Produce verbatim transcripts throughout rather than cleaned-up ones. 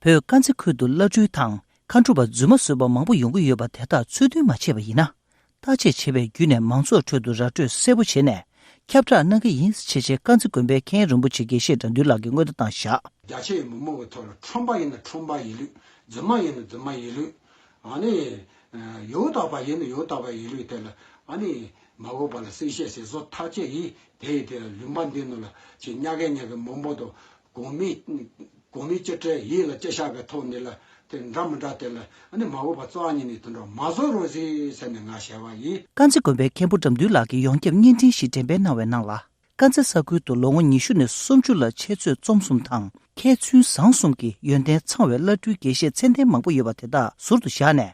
བོད་དཀར་མཛེས་ཁུལ་དུ་བླ་སྤྲུལ་དང་མཁའ་འགྲོ་མ་རྫུན་མ་བཟོས་པ་མང་པོ་ཡོང་གི་ཡོད་པ་དེ་དག་ཚུལ་མཐུན་མ་བྱས་པ་ཡིན་ན། བརྟག་དཔྱད་བྱས་པའི་བརྒྱུད་ནས་མང་ཚོགས་ཁྲོད་དུ་ར་སྤྲོད་གསལ་པོ་བྱས་ནས་ཁྱབ་བསྒྲགས་གནང་གི་ཡིན་ཞེས་བྱས་དཀར་མཛེས་དགོན་པའི་མཁན་རིན་པོ་ཆེ་དགེ་བཤེས་དགྲ་འདུལ་ལགས་ཀྱིས་མངོན་བརྡ་བཏང་བཞག་རྒྱ་ཆེའི་མི་མང་གི་ཐོག་ལ་ཁྲོམ་པ་ཡིན་ན་ཁྲོམ་པ་ཡིན་ལུགས། རྫུན་མ་ཡིན་ན་རྫུན་མ་ཡིན་ལུགས། ཨ་ནི། ཡོད་དག་པ་ཡིན་ན་ཡོད་དག་པ་ཡིན་ལུགས་དེ་ལ་ཨ་ནི། མ་གོ་བ་ལ་གསལ་བཤད་ཟེར་བཟོ་ཐག་བཅད་ཡིན་དེ་ཡི་དེ་ལ་ལུང་པ་འདི་ནང་ལ་ཅིག་ཉག་གེ་ཉག་གེ་མང་པོ་དང་གོང་མའི་གོང་མའི་སྤྱི་སྒྲ་ཡིད་ལ་ཅི་ཤར་གི་ཐོག་འདི་ལ་དེ་འདྲ་མི་འདྲ་དེ་ལ་ཨ་ནི་མ་གོ་བ་རྩ་བ་ཉིད་ནས་དེ་འདྲ་མ་བཟོ་རོགས་ཟེར་ཟེར་ནས་ང་ཞུ་བ་ཡིན། དཀར་མཛེས་དགོན་པའི་མཁན་པོ་དགྲ་འདུལ་ལགས་ཀྱིས་ཡོངས་ཁྱབ་བརྙན་འཕྲིན་ཞིག་འགྲེམས་སྤེལ་གནང་བའི་ནང་ལ། དཀར་མཛེས་ས་ཁུལ་དུ་ལོ་ངོ་ཉི་ཤུ་ནས་སུམ་ཅུ་ལ་འཆད་རྩོད་རྩོམ་གསུམ་དང་མཁས་བཙུན་བཟང་གསུམ་གྱི་ཡོན་ཏན་ཚང་བའི་བླ་སྤྲུལ་དགེ་བཤེས་མཚན་ལྡན་མང་པོ་ཡོད་པ་དེ་དག་ཟུར་དུ་བཞག་ནས།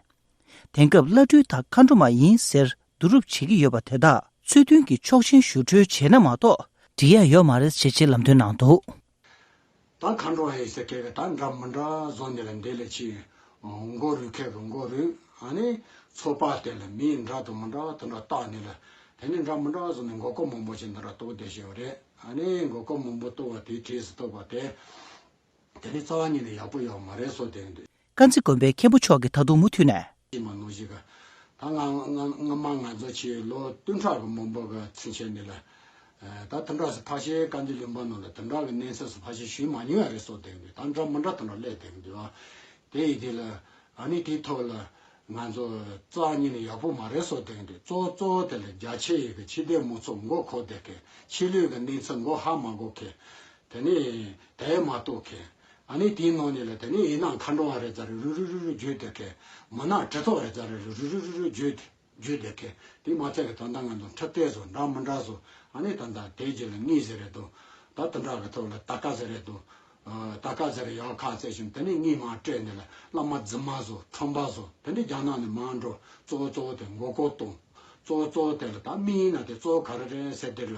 དེང་སྐབས་བླ་སྤྲུལ་དང་མཁའ་འགྲོ་མ་ཡིན་ཟེར་བསྡུ་རུབ་བྱེད་ཀྱི་ཡོད་པ་དེ་དག་ཚུལ་མཐུན་གྱི་ཆོག་མཆན་ཞུ་འཁྲོལ་བྱས་ན་མ་གཏོགས་འགྲིག་ཡ་ཡོད་མ་རེད་ཅེས་ལམ་སྟོན་གནང་འདུག་ད་མཁའ་འགྲོ་ཡིན་ཟེར་མཁན་གྱི་ད་འདྲ་མི་འདྲ་བཟོ་ནས་ལ་འདི་ལ་ཕྱིན། མགོ་རུས་མཁན་གྱི་མགོ་རུས། ཨ་ནི་ཚོགས་པ་དེ་ལ་མིང་འདྲ་དང་མི་འདྲ་དེ་འདྲ་བཏགས་ནས་ལ་དེ་ནི་འདྲ་མི་འདྲ་བཟོ་ནས་མགོ་སྐོར་མང་པོ་ཞིག་འདི་འདྲ་གཏོང་བསྡད་བཞིན་པ་རེད། ཨ་ནི་མགོ་སྐོར་མང་པོ་གཏོང་བ་དེའི་གྲས་སུ་གཏོགས་པ་དེ། དེ་ནི་རྩ་བ་ཉིད་ནས་ཡག་པོ་ཡོད་མ་རེད་བཟོ་བསྡད་འདུག་དཀར་མཛེས་དགོན་པའི་མཁན་པོ་མཆོག་གིས་ད་དུང་མུ་མཐུད་ནས། ཅི་མ་ནོར་ཞིག་ག་ད་ང་ང་ང་མ་ང་ཚོ་ཆེ་ལོ་བདུན་ཕྲག་གི་མང་པོ་གི་ཚུན་ཆད་ནས་ལ། ད་དེ་འདྲ་སུ་ཕལ་ཆེར་དཀར་མཛེས་ལུང་པ་ནང་ལ་དེ་འདྲ་གི་གནས་ཚུལ་སུ་ཕལ་ཆེར་ཞུས་མ་མྱོང་བ་རེད་བཟོ་བསྡད་འདུག་ད་འདྲ་མི་འདྲ་དེ་འདྲ་སླེབས་བསྡད་འདུག་དེ་ཡི་དེ་ལ་ཨ་ནི་དེའི་ཐོག་ལ་ང་ཚོ་རྩ་ཉིད་ནས་ཡག་པོ་མ་རེད་བཟོ་བསྡད་འདུག་གཙོ་བོ་གཙོ་བོ་དེ་ལ་རྒྱ་ཆེ་ཡི་གི་ཕྱི་དེ་མང་ཚོགས་མགོ་འཁོར་བསྡད་མཁན་ཕྱི་ལོགས་གི་གནས་ཚུལ་མགོ་ཧ་མ་གོ་མཁན། དེ་ནས་དེ་མ་གཏོགས་མཁན། ཨ་ནི་དེའི་ནང་ནས་ལ་དེ་ནས་ཡིན་ན་མཁའ་འགྲོ་བ་རེད་ཙང་རུ་རུ་རུ་རུ་བརྗོད་དེ་མཁན། མིན་ན་གྲི་ཐོགས་རེད་ཙང་རུ་རུ་རུ་རུ་རུ་བརྗོད་དེ་བརྗོད་དེ་མཁན། དེ་མ་ཚད་ཀྱི་ད་ལྟ་ང་ཚོ་འཁྲབ་སྟོན་བཟོ་འདྲ་མི་འདྲ་བཟོ། ཨ་ནི་ད་ལྟ་དེའི་རྗེས་ལ་དངུལ་ཟེར་རེད་དོ། ད་དེ་འདྲ་གི་ཐོག་ལ་ད་ཀ་ཟེར་རེད་དོ། ད་ཀ་ཟེར་ཡག་ཁ་བཙལ་ཞིང་དེ་ནས་དངུལ་མར་སྤྲད་ནས་ལ་བླ་མ་རྫུན་མ་བཟོ་ཁྲོམ་པ་བཟོ་དེ་འདྲ་རྒྱ་ནག་ནས་མར་འགྲོ། གཙོ་བོ་གཙོ་བོ་དེ་མགོ་སྐོར་གཏོང་། གཙོ་བོ་གཙོ་བོ་དེ་ལ་ད་མི་ཡིན་ན་དེ་གཙོ་བོ་ག་རེ་རེད་ཟེར་དེ་ལ།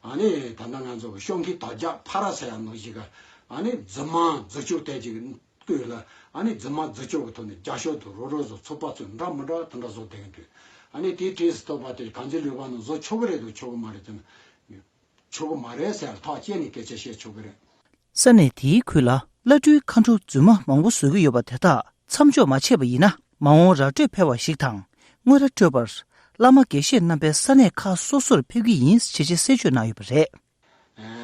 ཨ་ནི་ད་ལྟ་ང་ཚོ་གི་ཤོང་གི་དར་རྒྱས་ཕ་ར་ཟེར་ཡ་ནོ་ཞིག་ག་ཨ་ནི་རྫུན་མ་རྫུན་སྐྱོར་དེ་ཅིག་བསྐོས་ལ། ཨ་ནི་རྫུན་མ་རྫུན་སྐྱོར་གི་ཐོག་ནས་རྒྱ་ཤོག་ཏུ་རོ་རོ་བཟོ་ཚོགས་པ་ཚོས་འདྲ་མི་འདྲ་དེ་འདྲ་བཟོ་བསྡད་ཀྱི་འདུག་ཨ་ནི་དེའི་གྲས་སུ་གཏོགས་པ་དེ་དཀར་མཛེས་ལུང་པ་ནང་བཟོ་ཆོག་གི་རེད་འདུག་ཆོག་གི་མ་རེད་ཟེར་ན། ཆོག་གི་མ་རེད་ཟེར་ཐག་བཅད་ནས་སྐད་ཆ་བཤད་ཆོག་གི་རེད། ས་གནས་དེའི་ཁུལ་ལ་བླ་སྤྲུལ་མཁའ་འགྲོ་རྫུན་མ་མང་པོ་བཟོ་གི་ཡོད་པ་དེ་དག་མཚམས་འཇོག་མ་བྱས་པ་ཡིན་ན། མ་འོངས་ར་སྤྲོད་འཕེར་བ་ཞིག་དང་། དངུལ་ར་སྤྲོད་པར་བླ་མ་དགེ་བཤེས་རྣམ་པས་ས་གནས་ཁག་སོ་སོར་ཕེབས་ཀྱི་ཡིན་ཞེས་བཤད་བརྗོད་གནང་ཡོད་པ་རེད།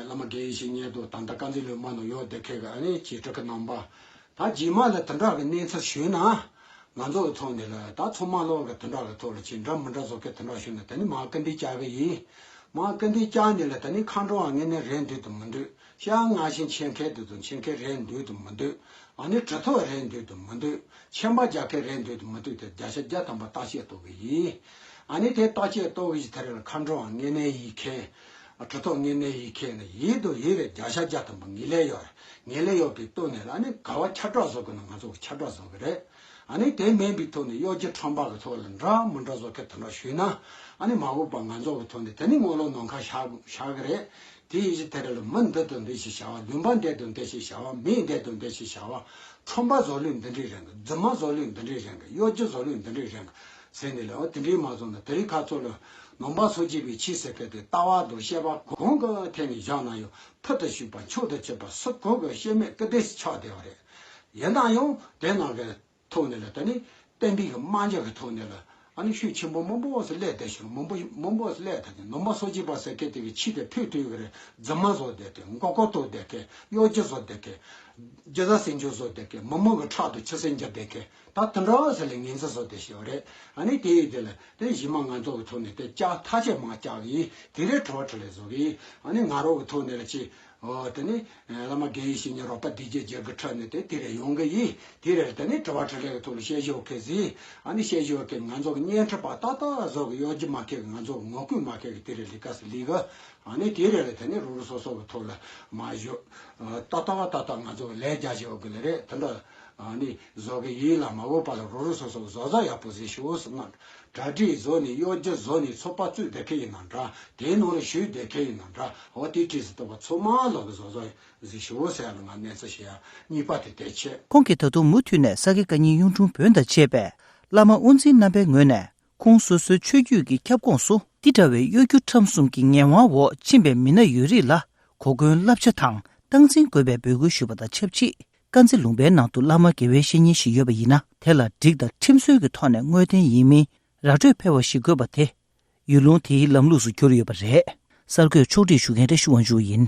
བླ་མ་དགེ་བཤེས་གཉེན་དུ་ད་ལྟ་དཀར་མཛེས་ལུང་པ་ནང་ཡོད་བསྡད་མཁན་གྱི་ཨ་ནི་ཆེ་ཕྲུག་གི་རྣམ་པ། ད་རྗེས་མ་ལ་དེ་འདྲ་གི་གནས་ཚུལ་ཞུས་ན། ང་ཚོ་གི་ཐོག་ནས་ལ་ད་ཚང་མ་ལོག་གི་དེ་འདྲ་གི་ཐོག་ལ་ཅིག་འདྲ་མི་འདྲ་བཟོ་མཁན་དེ་འདྲ་ཞུས་ན་དེ་ནི་མར་སྐུར་འདེབས་བྱ་གི་ཡིན། མར་སྐུར་འདེབས་བྱས་ནས་ལ་དེ་ནི་མཁའ་འགྲོ་བ་དངོས་གནས་རེད་འདུག་དང་མི་འདུག་ཤ་ང་བཞིན་འཆད་མཁན་འདུག་དང་འཆད་མཁན་རེད་འདུག་དང་མི་འདུག་ཨ་ནི་གྲི་ཐོགས་རེད་འདུག་དང་མི་འདུག་མཆན་པ་རྒྱག་མཁན་རེད་འདུག་དང་མི་འདུག་དེ་བརྒྱ་ཆ་བརྒྱ་ཐམ་པ་བརྟག་དཔྱད་གཏོང་གི་ཡིན། ཨ་ནི་དེ་བརྟག་དཔྱད་གཏོང་གི་ཡིན་དེ་རེད་ལ་མཁའ་འགྲོ་བ་དངོས་གནས་ཡིན་མཁན། གྲི་ཐོགས་དངོས་གནས་ཡིན་མཁན་ནི་ཡིན་དང་ཡིན་རེད། བརྒྱ་ཆ་བརྒྱ་ཐམ་པ་ངེས་ལེགས་ཡོད་རེད། ངེས་ལེགས་ཡོད་པའི་ཐོག་ནས་ལ་ཨ་ནི་ག་བ་ཁྱབ་བསྒྲགས་བཟོ་དགོས་ན་ང་ཚོ་ཁྱབ་བསྒྲགས་བཟོ་གི་རེད། ཨ་ནི་དེ་མིན་པའི་ཐོག་ནས་གཡོ་སྒྱུ་ཁྲམ་པ་གི་ཐོག་ལ་འདྲ་མི་འདྲ་བཟོ་མཁན་དེ་འདྲ་ཞུས་ན། ཨ་ནི་མ་འོངས་པ་ང་ཚོ་གི་ཐོག་ནས་དེ་ནི་དངུལ་ལོར་ནང་ཁ་བཞག་བཞག་གི་རེད། དེ་ཡིན་ཞིག་དེ་རེད་ལ་མི་འདི་དང་འདི་ཞིག་བྱ་བ། ལུང་པ་འདི་དང་འདི་ཞིག་བྱ་བ། མི་འདི་དང་འདི་ཞིག་བྱ་བ། ཁྲོམ་པ་བཟོ་ལུགས་འདི་འདྲས་རེད་གི། རྫུན་མ་བཟོ་ལུགས་འདི་འདྲས་རེད་གི། གཡོ་སྒྱུ་བཟོ་ལུགས་འདི་འདྲས་རེད་གི་ཟེར་ནས་ལ། འོ་དེ་འདྲས་མ་བཟོ་ན་དེ་རིང་ཁ་ཚོ་ལ་ནང་པ་སངས་རྒྱས་པའི་ཆོས་ཟེར་མཁན་དེ་ལྟ་བ་དང་བཤད་པ་གང་གི་ཐད་ནས་བཞག་ན་ཡང་ཕུལ་དུ་ཞུགས་པ་མཆོག་ཏུ་གྱུར་པ་སུ་གང་གི་བཤད་མེད་སྐུར་འདེབས་སུ་ཆགས་བསྡད་པ་རེད། ཡིན་ན་ཡང་དེ་ནང་གི་ཐོག་ནས་ལ་དེ་ནི་བསྟན་པའི་གི་རྨང་གཞི་གི་ཐོག་ནས་ལ་ཨ་ནི་ཤུགས་ཆེན་པོ་མང་པོ་ཞིག་སླེབས་བསྡད་ཤག་མང་པོ་མང་པོ་ཞིག་སླེབས་ཐལ་ཏེ། ནང་པ་སངས་རྒྱས་པ་ཟེར་མཁན་དེ་གི་ཆོས་དེ་ཕུད་ཐུབ་གི་རེད། རྫུན་མ་བཟོ་བསྡད་མཁན། མགོ་སྐོར་གཏོང་བསྡད་མཁན། གཡོ་སྒྱུ་བཟོ་བསྡད་མཁན། རྒྱུ་ཟ་སེམས་ཆུང་བཟོ་བསྡད་མཁན། མི་མང་གི་ཕྲག་ཏུ་ཆུ་སེར་འགྱུར་བསྡད་མཁན། ད་དེ་འདྲ་ཟེར་ལ་ངན་ཚུལ་བཟོ་བསྡད་ཤག་རེད། ཨ་ནི་དེ་ཡི་དེ་ལ་དེ་གཞི་མ་ང་ཚོ་གི་ཐོག་ནས་དེ་བཅག་ཐག་ཆོད་མ་བཅག་གི་ཡིན། དེ་རེད་དྲི་བ་དྲིས་ལན་བཟོ་གི་ཡིན། ཨ་ནི་ང་རང་གི་ཐོག་ནས་ལ་ཅི། འོ་དེ་ནི་བླ་མ་དགེ་བའི་བཤེས་གཉེན་རོགས་པ་སྡེ་བརྒྱད་རྒྱ་གི་ཁྲོད་ནས་དེ་དེ་རེད་ཡོང་གི་ཡིན། དེ་རེད་དེ་ནི་དྲི་བ་དྲིས་ལན་གི་ཐོག་ལ་བཤད་ཞོར་གི་ཟིག་ཨ་ནི་བཤད་ཞོར་གི་ང་ཚོ་གི་བརྙན་འཕྲིན་པ་ཏག་ཏག་བཟོ་གི་གཡོ་སྒྱུ་མ་མཁན་གི་ང་ཚོ་གི་ངོ་རྒོལ་མ་མཁན་གི་དེ་རེད་ལས་ཀ་ཟིག་ལས་གི་ཨ་ནི་དེ་རེད་ལ་དེ་ནི་རུ་རུ་སོ་སོ་གི་ཐོག་ལ་མ་ཞོ། ཏག་ཏག་ཏག་ཏག་ང་ཚོ་གི་ལས་རྒྱ་ཞོར་གི་ལ་རེད་དེ་འདྲ། ཨ་ནི་བཟོ་གི་ཡིན་ལ་མ་འོངས་པ་ལ་རུ་རུ་སོ་སོ་གི་བཟོ་བཟོ་ཡག་པོ་ཟིག་ཞུ་ཟེར་ན། གྲ་སྒྲིག་བཟོ་ནས་གཡོ་སྒྱུ་བཟོ་ནས་ཚོགས་པ་བཙུགས་བསྡད་མཁན་ཡིན་ན་འདྲ། དེའི་ནང་ལ་ཞུགས་བསྡད་མཁན་ཡིན་ན་འདྲ། འོ་དེ་བྲིས་སུ་གཏོགས་པ་ཚང་མ་ལོག་གི་བཟོ་བཟོ་ཟིག་ཞུ་ཟེར་ལ་ང་གནས་ཚུལ་ཞུ་ཡ་གཉིས་པ་དེ་དེ་བྱས། ཁོང་གིས་ད་དུང་མུ་མཐུད་ནས་ས་དགེ་བཀའ་རྙིང་གཡུང་དྲུང་བོན་དང་བཅས་པའི་བླ་མ་དབུ་འཛིན་རྣམ་པའི་ངོས་ནས་ཁོང་སོ་སོའི་ཆོས་བརྒྱུད་ཀྱི་ཁྱབ་ཁོངས་སུ་འདི་འདྲ་བའི་གཡོ་སྒྱུ་ཁྲམ་གསུམ་གྱི་ངན་དབང་འོག་ཕྱིན་པའི་མི་སྣ་ཡོད་རིགས་ལ་གོ་སྐོན་བསླབ་བྱ་དང་སྟངས་འཛིན་དགོས་པའི་འབོད་སྐུལ་ཞུས་པ་དང་ཆབས་ཅིག་དཀར་མཛེས་ལུང་པའི་ནང་དུ་བླ་མ་དགེ་བའི་བཤེས་གཉེན་ཞིག་ཡོད་པ་ཡིན་ན། དེ་ལ་སྒྲིག་དང་ཁྲིམས་སྲོལ་གྱི་ཐོག་ནས་དངོས་བདེན་ཡིན་མིན་ར་སྤྲོད་ཕེབས་པ་ཞིག་དགོས་པ་དེ། ཡུལ་ལུང་དེའི་ལམ་ལུགས་སུ་གྱུར་ཡོད་པ་རེད། གསར་འགོད་ཕྱོགས་སྒྲིག་ཞུ་མཁན་བཀྲ་ཤིས་དབང་ཕྱུག་ཡིན།